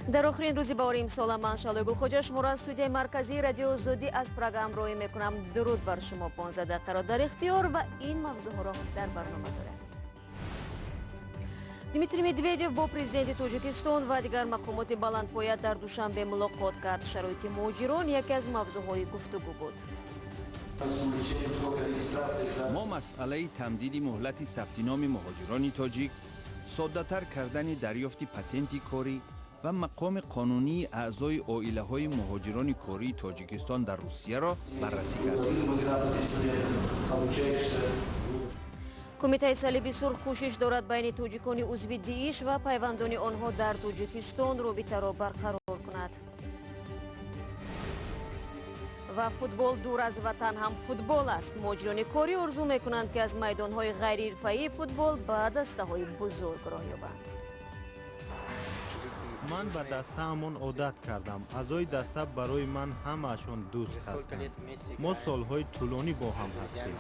Дар охирин рӯзи баҳори имсола ман Шалои Гулхоҷа шуморо аз студияи марказии Радиои Озодӣ аз Прага ҳамроҳӣ мекунам. Дуруд бар шумо. 15 дақиқаро дар ихтиёр ва ин мавзӯъҳоро дар барнома дорем. Дмитрий Медведев бо президенти Тоҷикистон ва дигар мақомоти баландпоя дар Душанбе мулоқот кард. Шароити муҳоҷирон яке аз мавзӯъҳои гуфтугӯ буд. Мо масъалаи тамдиди муҳлати сабти номи муҳоҷирони тоҷик, соддатар кардани дарёфти патенти корӣ ва мақоми қонунии аъзои оилаҳои муҳоҷирони кории Тоҷикистон дар Русияро баррасӣ кардем. Кумитаи Салиби Сурх кӯшиш дорад байни тоҷикони узви ДИИШ ва пайвандони онҳо дар Тоҷикистон робитаро барқарор кунад. Ва футбол дур аз ватан ҳам футбол аст. Муҳоҷирони корӣ орзу мекунанд, ки аз майдонҳои ғайриҳирфаии футбол ба дастаҳои бузург роҳ ёбанд. Ман ба дастаамон одат кардам. Аъзои даста барои ман ҳамаашон дӯст ҳастанд. Мо солҳои тӯлонӣ бо ҳам ҳастем.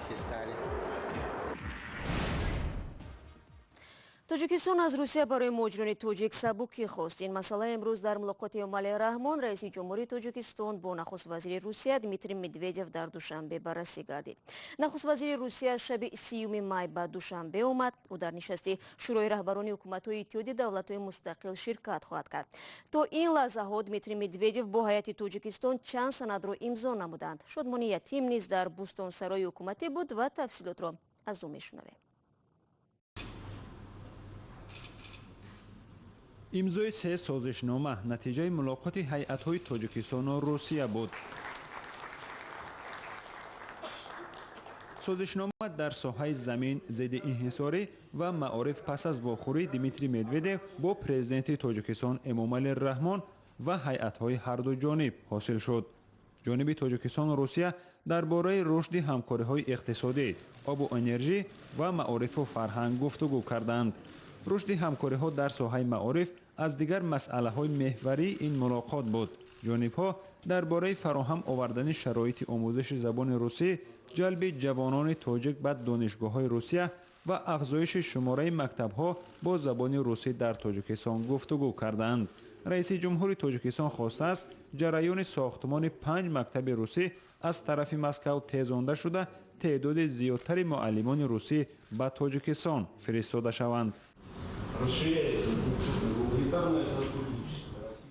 Тоҷикистон аз Русия барои муҳоҷирони тоҷик сабукӣ хост. Ин масъала имрӯз дар мулоқоти Эмомалӣ Раҳмон, раиси ҷумҳурии Тоҷикистон, бо нахуствазири Русия Дмитрий Медведев дар Душанбе баррасӣ гардид. Нахуствазири Русия шаби 30 май ба Душанбе омад. Ӯ дар нишасти Шӯрои раҳбарони ҳукуматҳои Иттиҳоди давлатҳои мустақил ширкат хоҳад кард. То ин лаҳзаҳо Дмитрий Медведев бо ҳайати Тоҷикистон чанд санадро имзо намуданд. Шодмони Ятим низ дар бӯстонсарои ҳукуматӣ буд ва тафсилотро аз ӯ мешунавем. Имзои се созишнома натиҷаи мулоқоти ҳайатҳои Тоҷикистону Русия буд. Созишнома дар соҳаи замин, зидди инҳисорӣ ва маориф пас аз вохӯрии Дмитрий Медведев бо президенти Тоҷикистон Эмомалӣ Раҳмон ва ҳайатҳои ҳарду ҷониб ҳосил шуд. Ҷониби Тоҷикистону Русия дар бораи рушди ҳамкориҳои иқтисодӣ, обу энержӣ ва маорифу фарҳанг гуфтугӯ карданд. Рушди ҳамкориҳо дар соҳаи маориф аз дигар масъалаҳои меҳварии ин мулоқот буд. Ҷонибҳо дар бораи фароҳам овардани шароити омӯзиши забони русӣ, ҷалби ҷавонони тоҷик ба донишгоҳҳои Русия ва афзоиши шумораи мактабҳо бо забони русӣ дар Тоҷикистон гуфтугӯ карданд. Раиси ҷумҳури Тоҷикистон хостааст ҷараёни сохтмони 5 мактаби русӣ аз тарафи Москав тезонда шуда, теъдоди зиёдтари муаллимони русӣ ба Тоҷикистон фиристода шаванд.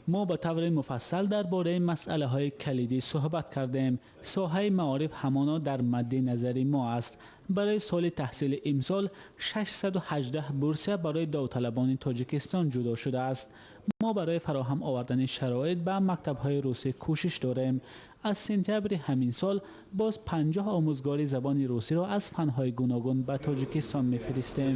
Мо ба таври муфассал дар бораи масъалаҳои калидӣ суҳбат кардем. Соҳаи маориф ҳамоно дар мадди назари мо аст. Барои соли таҳсили имсол 618 бурсия барои довталабони Тоҷикистон ҷудо шудааст. Мо барои фароҳам овардани шароит ба мактабҳои русӣ кӯшиш дорем. Аз сентябри ҳамин сол боз 50 омӯзгори забони русиро аз фанҳои гуногун ба Тоҷикистон мефиристем.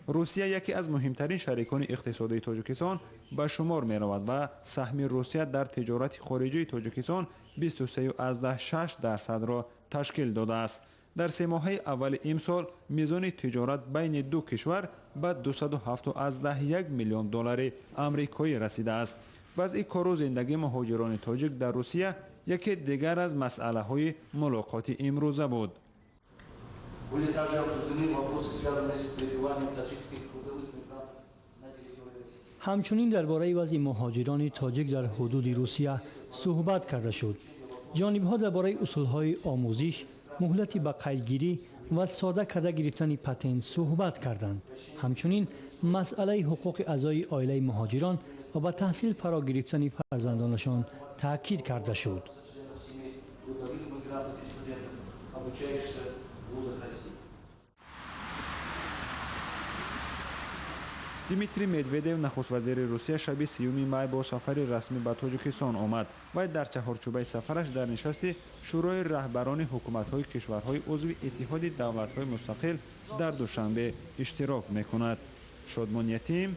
Русия яке аз муҳимтарин шарикони иқтисодии Тоҷикистон ба шумор меравад ва саҳми Русия дар тиҷорати хориҷии Тоҷикистон 23,6%-ро ташкил додааст. Дар семоҳаи аввали имсол мизони тиҷорат байни ду кишвар ба 207,1 миллион доллари амрикоӣ расидааст. Вазъи кору зиндагии муҳоҷирони тоҷик дар Русия яке дигар аз масъалаҳои мулоқоти имрӯза буд. Были также обсуждены вопросы, связанные с пребыванием таджикских трудовых мигрантов на территории России. Ҳамчунин дар бораи вазъи муҳоҷирони тоҷик дар ҳудуди Русия суҳбат карда шуд. Ҷонибҳо дар бораи усулҳои омӯзиш, муҳлати ба қайдгирӣ ва сода карда гирифтани патент суҳбат карданд. Ҳамчунин масъалаи ҳуқуқи аъзои оилаи муҳоҷирон ва ба таҳсил фаро гирифтани фарзандонашон таъкид карда шуд. Дмитрий Медведев, нахуствазири Русия, шаби 30 май бо сафари расмӣ ба Тоҷикистон омад. Вай дар чаҳорчӯбаи сафараш дар нишасти Шӯрои раҳбарони ҳукуматҳои кишварҳои узви Иттиҳоди давлатҳои мустақил дар Душанбе иштирок мекунад. Шодмон Ятим,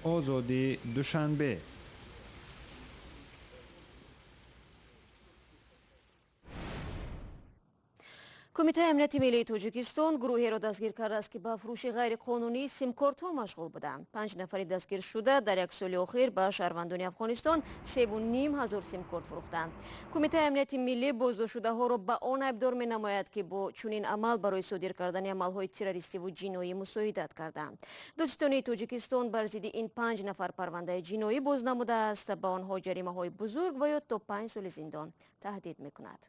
Озодӣ, Душанбе. Кумитаи амнияти миллии Тоҷикистон гурӯҳеро дастгир кардааст, ки ба фурӯши ғайриқонунии симкортҳо машғул буданд. 5 нафари дастгиршуда дар як соли охир ба шаҳрвандони Афғонистон 3500 симкорт фурӯхтанд. Кумитаи амнияти миллӣ боздоштшудаҳоро ба он айбдор менамояд, ки бо чунин амал барои содир кардани амалҳои террористиву ҷиноӣ мусоидат карданд. Додситонии Тоҷикистон бар зидди ин 5 нафар парвандаи ҷиноӣ боз намудааст. Ба онҳо ҷаримаҳои бузург ва ё то 5 соли зиндон таҳдид мекунад.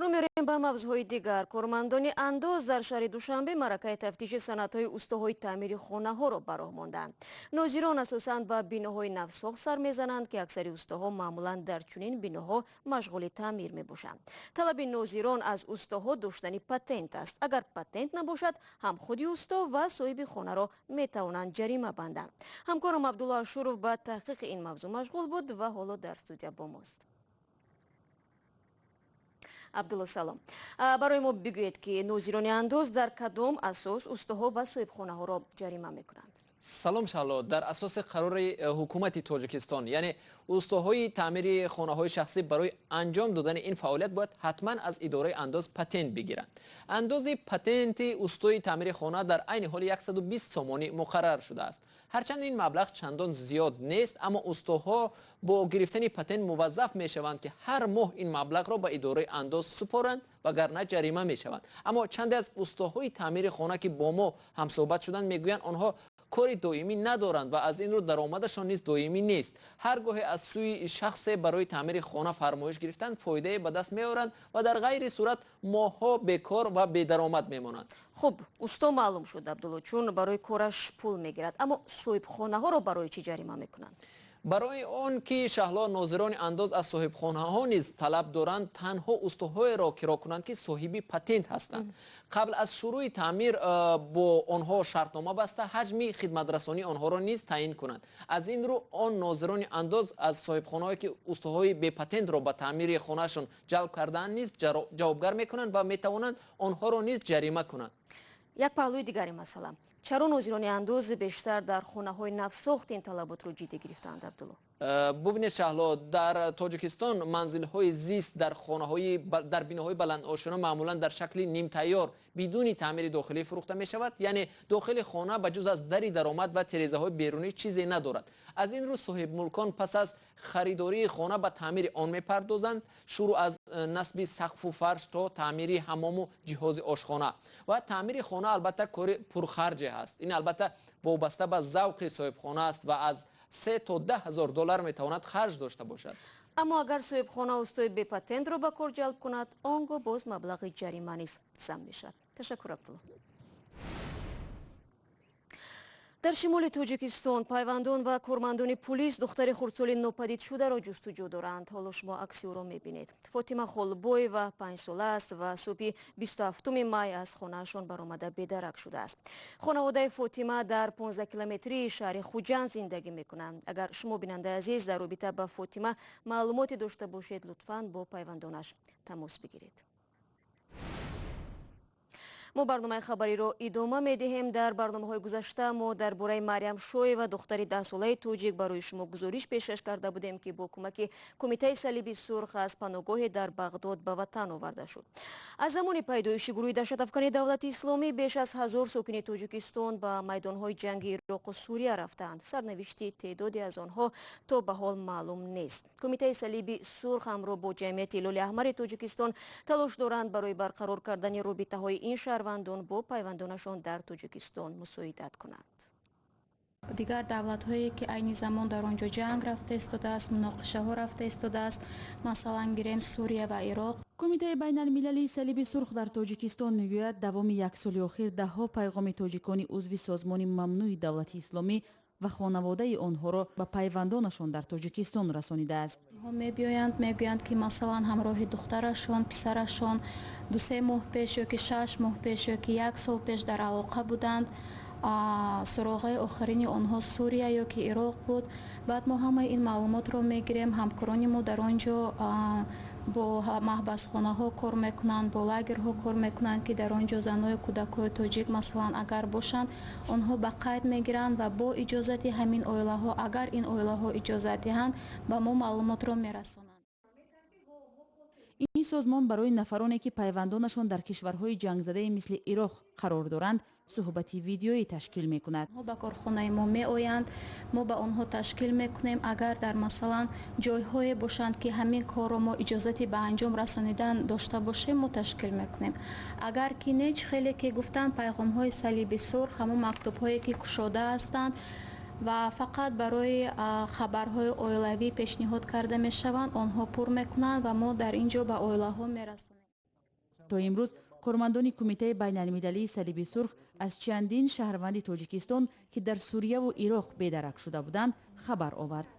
Рӯ меорем ба мавзӯъҳои дигар. Кормандони андоз дар шаҳри Душанбе маъракаи тафтиши санадҳои устоҳои таъмири хонаҳоро ба роҳ монданд. Нозирон асосан ба биноҳои навсохт сар мезананд, ки аксари устоҳо маъмулан дар чунин биноҳо машғули таъмир мебошанд. Талаби нозирон аз устоҳо доштани патент аст. Агар патент набошад, ҳам худи усто ва соҳиби хонаро метавонанд ҷарима банданд. Ҳамкорам Абдулло Ашуров ба таҳқиқи ин мавзӯъ машғул буд ва ҳоло дар студия бо мост. Абдулло, салом. Барои мо бигӯед, ки нозирони андоз дар кадом асос устоҳо ва соҳибхонаҳоро ҷарима мекунанд? Салом, Шаҳло. Дар асоси қарори ҳукумати Тоҷикистон, яъне устоҳои таъмири хонаҳои шахсӣ барои анҷом додани ин фаъолият бояд ҳатман аз идораи андоз патент бигиранд. Андози патенти устои таъмири хона дар айни ҳоли 120 сомонӣ муқаррар шудааст. Ҳарчанд ин маблағ чандон зиёд нест, аммо устоҳо бо гирифтани патент муваззаф мешаванд, ки ҳар моҳ ин маблағро ба идораи андоз супоранд, вагарна ҷарима мешаванд. Аммо чанде аз устоҳои таъмири хона, ки бо мо ҳамсӯҳбат шуданд, мегӯянд, онҳо кори доимӣ надоранд ва аз ин рӯ даромадашон низ доимӣ нест. Ҳар гоҳе аз сӯи шахсе барои таъмири хона фармоиш гирифтанд, фоидае ба даст меоранд ва дар ғайри сурат моҳҳо бекор ва бедаромад мемонанд. Хуб, усто маълум шуд, Абдулло, чун барои кораш пул мегирад, аммо соҳибхонаҳоро барои чӣ ҷарима мекунанд? Барои он ки, Шаҳло, нозирони андоз аз соҳибхонаҳо низ талаб доранд танҳо устоҳоеро киро кунанд, ки соҳиби патент ҳастанд. Қабл аз шурӯи таъмир бо онҳо шартнома баста, ҳаҷми хидматрасонии онҳоро низ таъин кунанд. Аз ин рӯ он нозирони андоз аз соҳибхонаҳое, ки устоҳои бепатентро ба таъмири хонаашон ҷалб кардаанд, низ ҷавобгар мекунанд ва метавонанд онҳоро низ ҷарима кунанд. Як паҳлӯи дигари масъала: чаро нозирони андоз бештар дар хонаҳои навсохт ин талаботро ҷиддӣ гирифтаанд, Абдулло? Бубинед, Шаҳло, дар Тоҷикистон манзилҳои зист дар хонаҳои дар биноҳои баландошёна маъмулан дар шакли нимтайёр бидуни таъмири дохилӣ фурӯхта мешавад. Яъне дохили хона ба ҷуз аз дари даромад ва терезаҳои берунӣ чизе надорад. Аз ин рӯ соҳибмулкон пас аз харидории хона ба таъмири он мепардозанд, шурӯъ аз насби сақфу фарш то таъмири ҳамому ҷиҳози ошхона. Ва таъмири хона албатта кори пурхарҷе ҳаст. Ин албатта вобаста ба завқи соҳибхона аст ва аз 3 то 10 ҳазор доллар метавонад харҷ дошта бошад. Аммо агар соҳибхона устои бепатентро ба кор ҷалб кунад, он гоҳ боз маблағи ҷарима низ зам мешавад. Ташаккур, Абдулло. Дар шимоли Тоҷикистон пайвандон ва кормандони пулис духтари хурдсоли нопадидшударо ҷустуҷӯ доранд. Ҳоло шумо акси ӯро мебинед. Фотима Холбоева 5 сола аст ва субҳи 27 май аз хонаашон баромада бедарак шудааст. Хонаводаи Фотима дар 15 километрии шаҳри Хуҷанд зиндагӣ мекунанд. Агар шумо, бинандаи азиз, дар робита ба Фотима маълумоте дошта бошед, лутфан бо пайвандонаш тамос бигиред. Мо барномаи хабариро идома медиҳем. Дар барномаҳои гузашта мо дар бораи Мариям Шоева, духтари 10-солаи тоҷик, барои шумо гузориш пешкаш карда будем, ки бо кӯмаки Кумитаи Салиби Сурх аз паноҳгоҳе дар Бағдод ба ватан оварда шуд. Аз замони пайдоиши гурӯҳи даҳшатафкани Давлати Исломӣ беш аз 1000 сокини Тоҷикистон ба майдонҳои ҷанги Ироқу Сурия рафтаанд. Сарнавишти теъдоде аз онҳо то ба ҳол маълум нест. Кумитаи Салиби Сурх ҳамроҳ бо Ҷамъияти Ҳилоли Аҳмари Тоҷикистон талош доранд барои барқарор кардани робитаҳои ин шаҳрвандон бо пайвандонашон дар Тоҷикистон мусоидат кунанд. Дигар давлатҳое, ки айни замон дар он ҷо ҷанг рафта истодааст, муноқишаҳо рафта истодааст, масалан, гирем Сурия ва Ироқ. Кумитаи байналмилалии Салиби Сурх дар Тоҷикистон мегӯяд, давоми як соли охир даҳҳо пайғоми тоҷикони узви созмони мамнӯи Давлати Исломӣ ва хонаводаи онҳоро ба пайвандонашон дар Тоҷикистон расонидааст. Онҳо мебиёянд, мегӯянд, ки масалан ҳамроҳи духтарашон, писарашон 2-3 моҳ пеш ё ки 6 моҳ пеш ё ки як сол пеш дар алоқа буданд, суроғаи охирини онҳо Сурия ё ки Ироқ буд. Баъд мо ҳамаи ин маълумотро мегирем. Ҳамкорони мо дар он ҷо бо маҳбасхонаҳо кор мекунанд, бо лагерҳо кор мекунанд, ки дар он ҷо заною кӯдакҳои тоҷик масалан агар бошанд, онҳо ба қайд мегиранд ва бо иҷозати ҳамин оилаҳо, агар ин оилаҳо иҷозат диҳанд, ба мо маълумотро мерасонанд. Ин созмон барои нафароне ки пайвандонашон дар кишварҳои ҷангзадаи мисли Ироқ қарор доранд, суҳбати видеоӣ ташкил мекунад. Онҳо ба корхонаи мо меоянд, мо ба онҳо ташкил мекунем. Агар дар масалан ҷойҳое бошанд, ки ҳамин корро мо иҷозати ба анҷом расонидан дошта бошем, мо ташкил мекунем. Агар ки не, хеле ки гуфтам, пайғомҳои Салиби Сурх, ҳамон мактубҳое ки кушода ҳастанд ва фақат барои хабарҳои оилавӣ пешниҳод карда мешаванд, онҳо пур мекунанд ва мо дар ин ҷо ба оилаҳо мерасонем. То имрӯз кормандони Кумитаи байналмилалии Салиби Сурх аз чандин шаҳрванди Тоҷикистон, ки дар Сурияву Ироқ бедарак шуда буданд, хабар овард.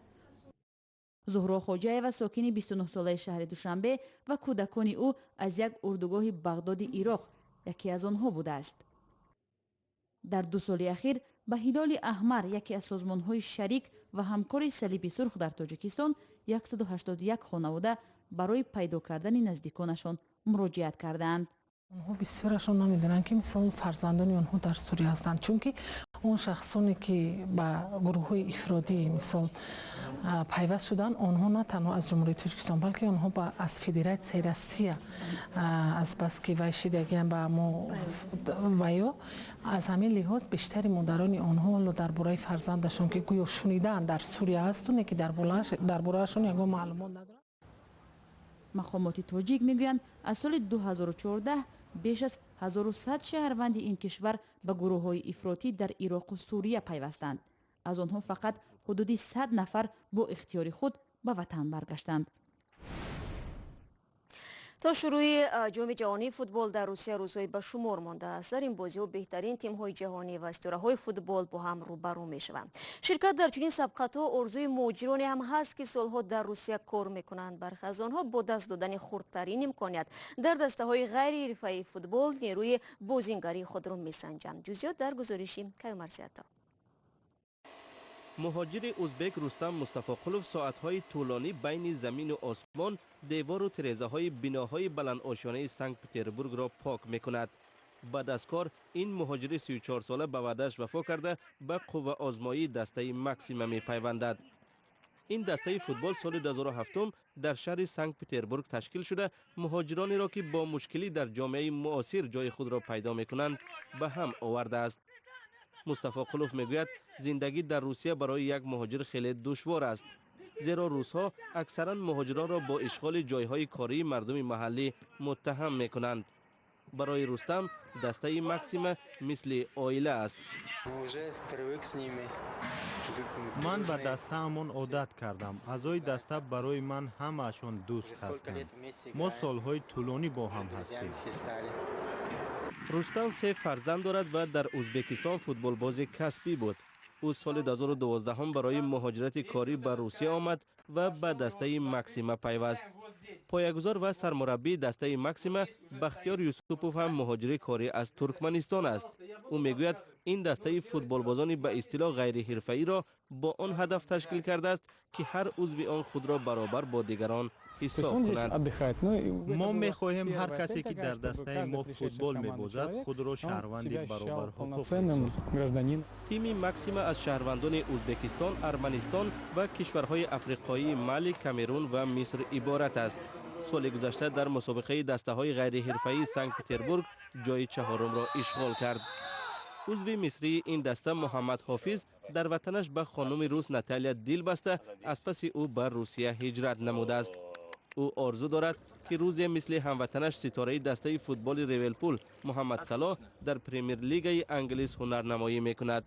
Зуҳро Хоҷаева, сокини 29-солаи шаҳри Душанбе, ва кӯдакони ӯ аз як урдугоҳи Бағдоди Ироқ яке аз онҳо будааст. Дар 2 соли ахир ба Ҳилоли Аҳмар, яке аз созмонҳои шарик ва ҳамкори Салиби Сурх дар Тоҷикистон, 181 хонавода барои пайдо кардани наздиконашон муроҷиат кардаанд. Онҳо бисёрашон намедонанд, ки мисол фарзандони онҳо дар Сурия ҳастанд, чунки он шахсоне ки ба гурӯҳҳои ифродӣ мисол пайваст шуданд, онҳо на танҳо аз Ҷумҳурии Тоҷикистон, балки онҳо аз Федератсияи Россия, азбаски вай шидагиан ба мо ваё, аз ҳамин лиҳоз бештари модарони онҳо ҳоло дар бораи фарзандашон, ки гӯё шунидаанд дар Сурия ҳасту, не ки дар бораашон ягон маълумот надоранд. Мақомоти тоҷик мегӯянд, аз соли 2014 беш аз 1100 шаҳрванди ин кишвар ба гурӯҳҳои ифротӣ дар Ироқу Сурия пайвастанд. Аз онҳо фақат ҳудуди 100 нафар бо ихтиёри худ ба ватан баргаштанд. То шурӯи ҷоми ҷаҳонии футбол дар Русия рӯзҳои ба шумор мондааст. Дар ин бозиҳо беҳтарин тимҳои ҷаҳонӣ ва ситораҳои футбол бо ҳам рӯбарӯ мешаванд. Ширкат дар чунин сабқатҳо орзуи муҳоҷироне ҳам ҳаст, ки солҳо дар Русия кор мекунанд. Бархе аз онҳо бо даст додани хурдтарин имконият дар дастаҳои ғайриҳирфаии футбол нерӯи бозингарии худро месанҷанд. Ҷузъиёт дар гузориши Каюмарсиято. Муҳоҷири узбек Рустам Мустафоқулов соатҳои тӯлонӣ байни замину осмон, девору тирезаҳои биноҳои баландошёнаи Санкт-Петербургро пок мекунад. Баъд аз кор ин муҳоҷири 34-сола ба ваъдааш вафо карда, ба қувваозмоии дастаи Максима мепайвандад. Ин дастаи футбол соли 2007 дар шаҳри Санкт-Петербург ташкил шуда, муҳоҷиронеро, ки бо мушкилӣ дар ҷомеаи муосир ҷои худро пайдо мекунанд, ба ҳам овардааст. Мустафоқулов мегӯяд, зиндагӣ дар Русия барои як муҳоҷир хеле душвор аст, зеро русҳо аксаран муҳоҷиронро бо ишғоли ҷойҳои кории мардуми маҳаллӣ муттаҳам мекунанд. Барои Рустам дастаи Максима мисли оила аст. Ман ба дастаамон одат кардам. Аъзои даста барои ман ҳамаашон дӯст ҳастанд. Мо солҳои тӯлонӣ бо ҳам ҳастем. Рустам 3 фарзанд дорад ва дар Узбекистон футболбози касбӣ буд. Ӯ соли 2012 барои муҳоҷирати корӣ ба Русия омад ва ба дастаи Максима пайваст. Поягузор ва сармураббии дастаи Максима Бахтиёр Юсупов ҳам муҳоҷири корӣ аз Туркманистон аст. Ӯ мегӯяд, ин дастаи футболбозони ба истилоҳ ғайриҳирфаиро бо он ҳадаф ташкил кардааст, ки ҳар узви он худро баробар бо дигарон ҳисоб кунад. Мо мехоҳем ҳар касе, ки дар дастаи мо футбол мебозад, худро шаҳрванди баробарҳуқуқ. Тими Максима аз шаҳрвандони Узбекистон, Арманистон ва кишварҳои африқоии Мали, Камерун ва Миср иборат аст. Соли гузашта дар мусобиқаи дастаҳои ғайриҳирфаии Санкт-Петербург ҷои чаҳорумро ишғол кард. Узви мисрии ин даста Муҳаммад Ҳофиз дар ватанаш ба хонуми рус Наталия дил баста, аз паси ӯ ба Русия ҳиҷрат намудааст. Ӯ орзу дорад, ки рӯзе мисли ҳамватанаш ситораи дастаи футболи Ливерпул Муҳаммад Салоҳ дар Премер-лигаи Англис ҳунарнамоӣ мекунад.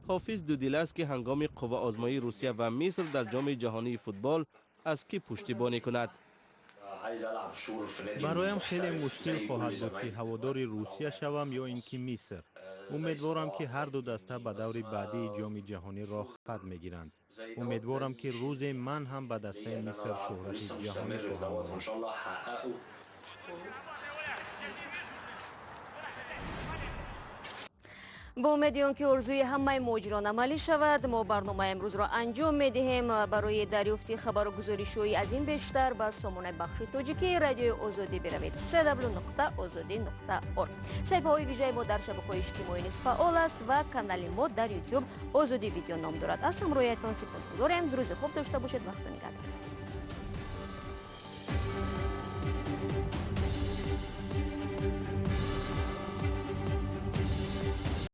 Ҳофиз дудил аст, ки ҳангоми қувваозмоии Русия ва Миср дар ҷоми ҷаҳонии футбол аз кӣ пуштибонӣ кунад. Бароям хеле мушкил хоҳад буд, ки ҳаводори Русия шавам ё ин ки Миср. Умедворам, ки ҳар ду даста ба даври баъдии ҷоми ҷаҳонӣ роҳ хат мегиранд. Умедворам, ки рӯзе ман ҳам ба дастаи Миср шӯҳрати ҷаҳонӣ хоҳам овард. Бо умеди он ки орзуи ҳамаи муҳоҷирон амалӣ шавад, мо барномаи имрӯзро анҷом медиҳем. Барои дарёфти хабару гузоришҳои аз ин бештар ба сомонаи бахши тоҷикии Радиои Озодӣ биравед: www.ozodi.org. Саҳифаҳои вижаи мо дар шабакаҳои иҷтимоӣ низ фаъол аст ва канали мо дар YouTube Озодӣ видео ном дорад. Аз ҳамроҳиятон сипосгузорем. Рӯзи хуб дошта бошед. Вақту нигаҳдор.